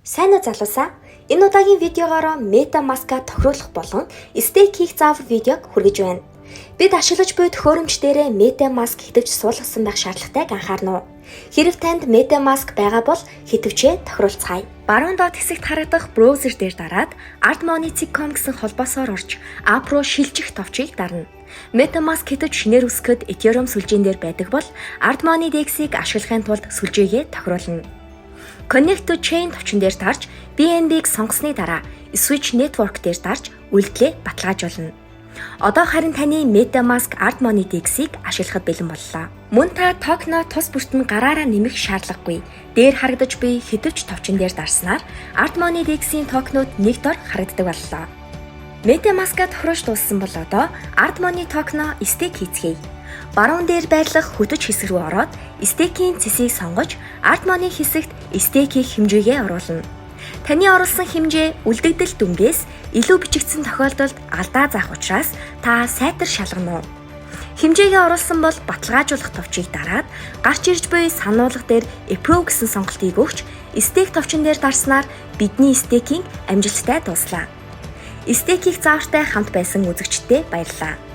Сайн уу, залуусаа? Энэ удаагийн видеогоороо MetaMask-а тохируулах болон stake хийх заавар видеог хүргэж байна. Бид ашиглаж буй төхөөрөмж дээрээ MetaMask ихэвч суулгасан байх шаардлагатайг анхаарна уу? Хэрэв танд MetaMask байгаа бол ихэвчээ тохируулцгаая. Баруун доод хэсэгт харагдах браузер дээр дараад ardmoney.com гэсэн холбоосоор орж App руу шилжих товчийг дарна. MetaMask ихэвч шинээр үүсгэхэд Ethereum сүлжээн дээр байдаг бол Ardmoney DEX-ийг ашиглахын тулд сүлжээгээ тохируулна. Connect to Chain товчон дээр дарж BNB-г сонгосны дараа Switch Network дээр дарж үйлдэлээ баталгаажуулна. Одоо харин таны MetaMask Ardmoney DEX-ийг ашиглахад бэлэн боллоо. Мөн та токеноо тус бүрт нь гараараа нэмэх шаардлагагүй. Дээр харагдаж буй хэтэвч товчон дээр дарснаар Ardmoney DEX-ийн токенууд нэг дор харагддаг боллоо. MetaMask-а тохируулж дууссан бол одоо Ardmoney токеноо stake хийцгээе. Баруун дээр байрлах хөтөч хэсэг рүү ороод stake-ийн цэсийг сонгож Ardmoney хэсэгт stake хийх хэмжээгээ оруулна. Таны оруулсан хэмжээ үлдэгдэл дүнгээс илүү бичигдсэн тохиолдолд алдаа заах учраас та сайтар шалгана уу? Хэмжээгээ оруулсан бол баталгаажуулах товчийг дараад гарч ирж буй сануулга дээр Approve гэсэн сонголтыг өгч stake товчон дээр дарснаар бидний staking амжилттай дууслаа. Stake хийх заавартай хамт байсан үзэгчдэд баярлалаа.